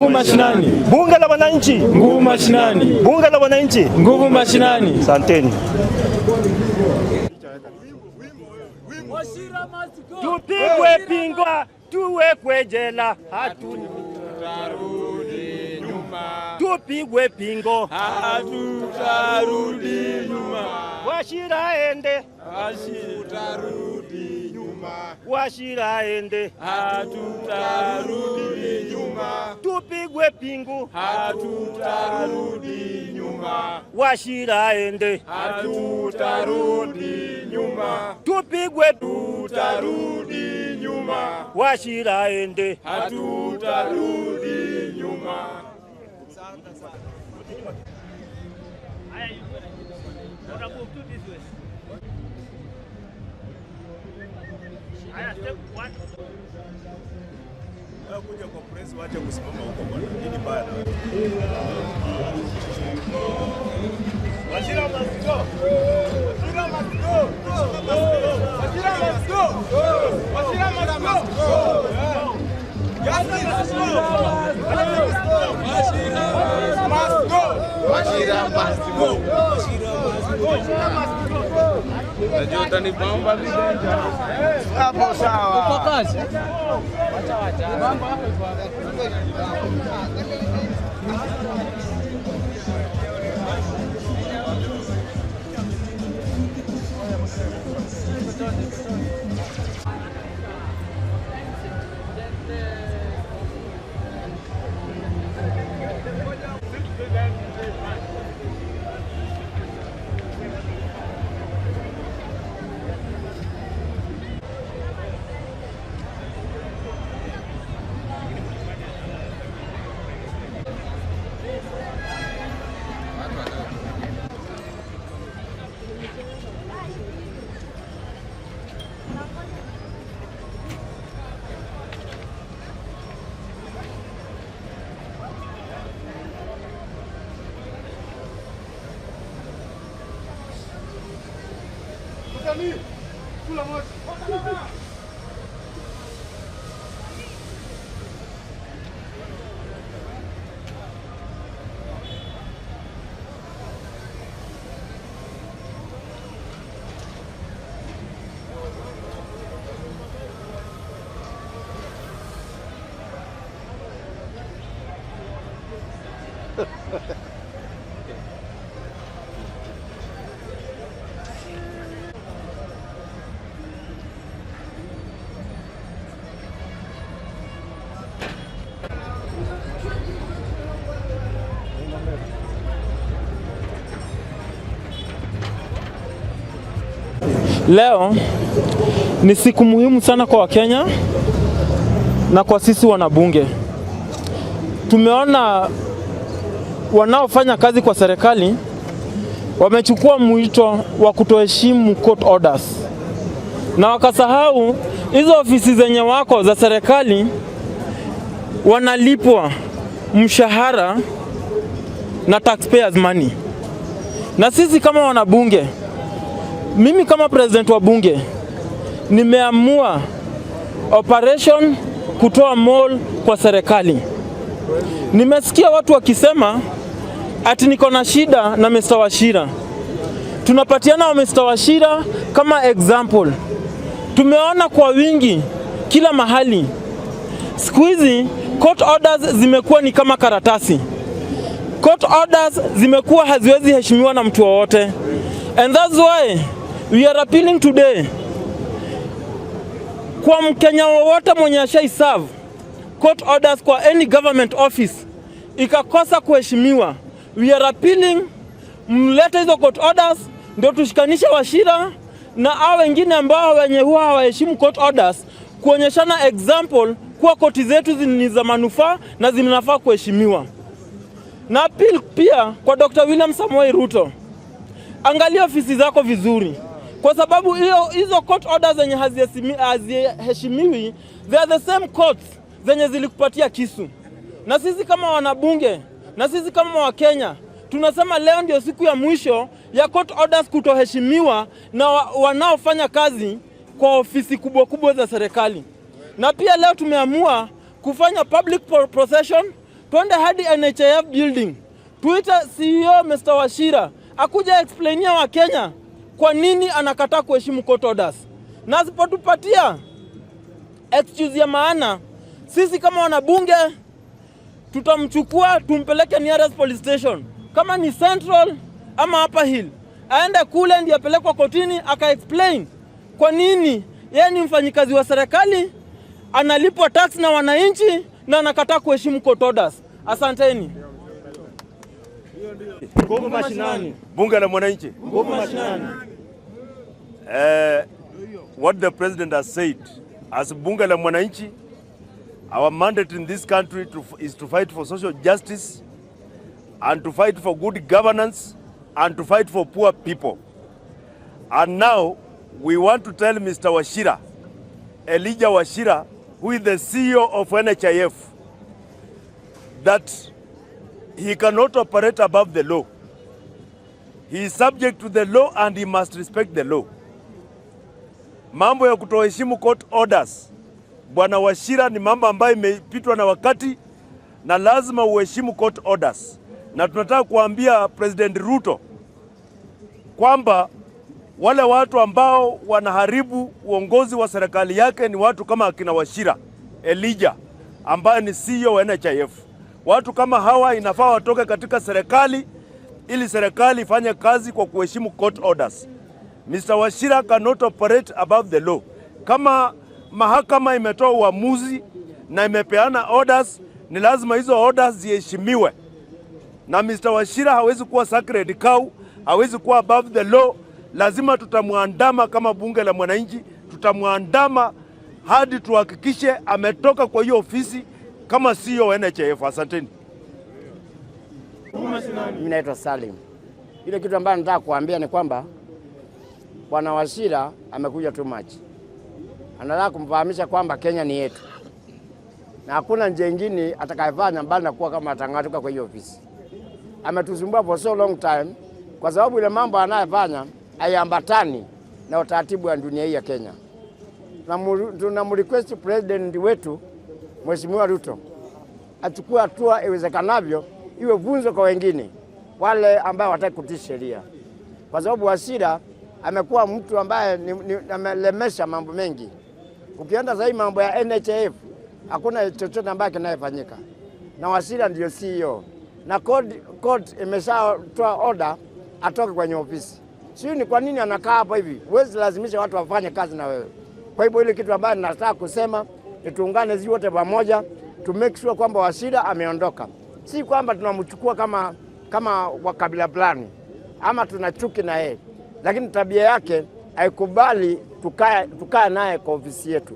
Nguvu mashinani. Bunge la Wananchi, Nguvu mashinani. Bunge la Wananchi. Nguvu mashinani. Asanteni. Tupigwe pingwa, tuwekwe jela, Hatutarudi nyuma. Tupigwe pingo, Hatutarudi nyuma. Wachira ende, Hatutarudi nyuma. Wachira ende, Hatutarudi nyuma. Tupigwe pingu, Hatutarudi nyuma. Wachira ende, Hatutarudi nyuma. Tupigwe, Tutarudi nyuma. Wachira ende. Hatutarudi nyuma. Kuja kwa press, wache kusimama huko bwana. Nini baya na wewe? Wachira must go. Wachira must go. Wachira must go. Wachira must go. Justice must go. Wachira must go. Wachira must go. Wachira must go. Najua utanibamba vidanja. Hapo sawa. Leo ni siku muhimu sana kwa Wakenya na kwa sisi wanabunge. Tumeona wanaofanya kazi kwa serikali wamechukua mwito wa kutoheshimu court orders na wakasahau hizo ofisi zenye wako za serikali wanalipwa mshahara na taxpayers money, na sisi kama wanabunge, mimi kama president wa bunge nimeamua operation kutoa mole kwa serikali. Nimesikia watu wakisema ati niko na shida na Mr. Wachira. Tunapatiana wa Mr. Wachira kama example. Tumeona kwa wingi kila mahali. Siku hizi court orders zimekuwa ni kama karatasi. Court orders zimekuwa haziwezi heshimiwa na mtu wowote. And that's why we are appealing today kwa Mkenya wowote mwenye ashai serve court orders kwa any government office ikakosa kuheshimiwa, we are appealing mlete hizo court orders ndio tushikanishe Wachira na hao wengine ambao wenye huwa hawaheshimu court orders, kuonyeshana example kuwa koti zetu ni za manufaa na zinafaa kuheshimiwa. Na appeal pia kwa Dr. William Samoei Ruto, angalia ofisi zako vizuri, kwa sababu hizo court orders zenye haziheshimiwi, they are the same courts zenye zilikupatia kisu. Na sisi kama wanabunge na sisi kama Wakenya tunasema leo ndio siku ya mwisho ya court orders kutoheshimiwa na wanaofanya kazi kwa ofisi kubwa kubwa za serikali. Na pia leo tumeamua kufanya public procession. Twende hadi NHIF building, tuite CEO Mr. Wachira akuja explainia Wakenya kwa nini anakataa kuheshimu court orders, na asipotupatia excuse ya maana, sisi kama wanabunge tutamchukua tumpeleke nearest police station, kama ni Central ama Upper Hill, aende kule ndiye apelekwa kotini aka explain kwa nini yeye ni mfanyikazi wa serikali, analipwa tax na wananchi na anakataa kuheshimu court orders. Asanteni. Nguvu mashinani. Bunge la Mwananchi. Nguvu mashinani. What the president has said, as Bunge la Mwananchi, our mandate in this country is to fight for social justice and to fight for good governance and to fight for poor people. And now we want to tell Mr. Wachira, Elijah Wachira, who is the CEO of NHIF, that he cannot operate above the law. He is subject to the law and he must respect the law. Mambo ya kutoheshimu court orders, Bwana Wachira, ni mambo ambayo imepitwa na wakati na lazima uheshimu court orders. Na tunataka kuambia President Ruto kwamba wale watu ambao wanaharibu uongozi wa serikali yake ni watu kama akina Wachira Elijah ambaye ni CEO wa NHIF. Watu kama hawa inafaa watoke katika serikali ili serikali ifanye kazi kwa kuheshimu court orders. Mr. Wachira cannot operate above the law. Kama mahakama imetoa uamuzi na imepeana orders, ni lazima hizo orders ziheshimiwe. Na Mr. Wachira hawezi kuwa sacred cow, hawezi kuwa above the law. Lazima tutamwandama kama bunge la mwananchi, tutamwandama hadi tuhakikishe ametoka kwa hiyo ofisi kama CEO wa NHIF. Asanteni. Mimi naitwa Salim. Ile kitu ambayo nataka kuambia ni kwamba Bwana Wachira amekuja too much. Anataka kumfahamisha kwamba Kenya ni yetu na hakuna njia ingine atakayefanya mbali na kuwa kama atang'atuka kwa hiyo ofisi. Ametusumbua for so long time, kwa sababu ile mambo anayofanya haiambatani na utaratibu wa dunia hii ya Kenya. Tunamrequest president wetu Mheshimiwa Ruto achukue hatua iwezekanavyo, iwe funzo kwa wengine wale ambao wataki kutii sheria, kwa sababu Wachira amekuwa mtu ambaye amelemesha mambo mengi. Ukienda sasa hivi mambo ya NHIF hakuna chochote ambaye kinayefanyika, na Wachira ndio CEO na court imeshatoa order atoke kwenye ofisi. Sijui ni kwa nini anakaa hapo hivi. Huwezi lazimisha watu wafanye kazi na wewe. Kwa hivyo ile kitu ambayo nataka kusema ni tuungane sisi wote pamoja to make sure kwamba Wachira ameondoka, si kwamba tunamchukua kama wa kabila fulani ama tuna chuki na yeye, lakini tabia yake haikubali tukae naye kwa ofisi yetu.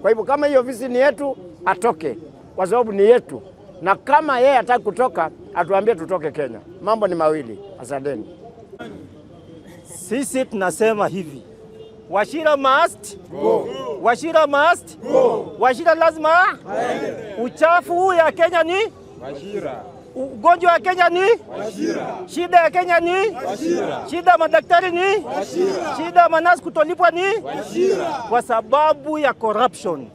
Kwa hivyo kama hiyo ofisi ni yetu, atoke kwa sababu ni yetu, na kama yeye hataki kutoka, atuambie tutoke Kenya. Mambo ni mawili. Asanteni. Sisi tunasema hivi, Wachira must go. Wachira must go. Wachira lazima uchafu huu ya Kenya ni Wachira. Ugonjwa wa Kenya ni Wachira. Shida ya Kenya ni Wachira. Shida ya madaktari ni Wachira. Shida ya manasi kutolipwa ni Wachira. Kwa sababu ya corruption.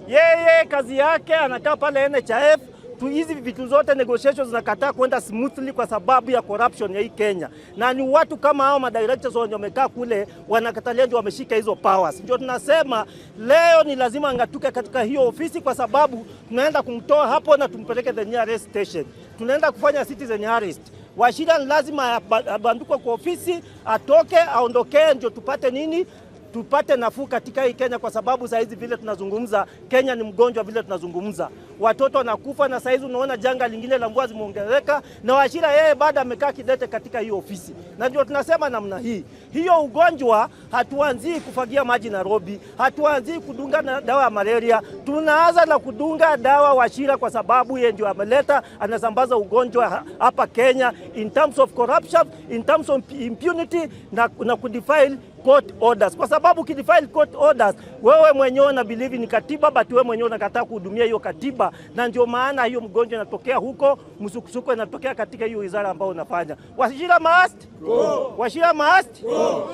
Yeye kazi yake anakaa pale NHIF tu, hizi vitu zote negotiations zinakataa kwenda smoothly kwa sababu ya corruption ya hii Kenya, na ni watu kama hao madirectors wenye wamekaa kule wanakatalia, ndio wameshika hizo powers. Ndio tunasema leo ni lazima ang'atuke katika hiyo ofisi, kwa sababu tunaenda kumtoa hapo na tumpeleke the nearest station. Tunaenda kufanya citizen arrest. Wachira ni lazima abandukwe kwa ofisi, atoke, aondokee, ndio tupate nini, tupate nafuu katika hii Kenya, kwa sababu saa hizi vile tunazungumza, Kenya ni mgonjwa vile tunazungumza, watoto wanakufa, na saa hizi unaona janga lingine la mvua zimeongezeka, na Wachira yeye bado amekaa kidete katika hiyo ofisi, na ndio tunasema namna hii, hiyo ugonjwa hatuanzii kufagia maji Nairobi, hatuanzii kudunga na dawa ya malaria, tunaanza na kudunga dawa Wachira, kwa sababu yeye ndio ameleta, anasambaza ugonjwa hapa Kenya in terms of corruption, in terms of impunity na kudefile court orders, kwa sababu ukidefile court orders wewe mwenyewe una believe ni katiba, but wewe mwenyewe unakataa kuhudumia hiyo katiba, na ndio maana hiyo mgonjwa inatokea huko, msukusuko inatokea katika hiyo wizara ambayo unafanya. Wachira must go. Wachira must go.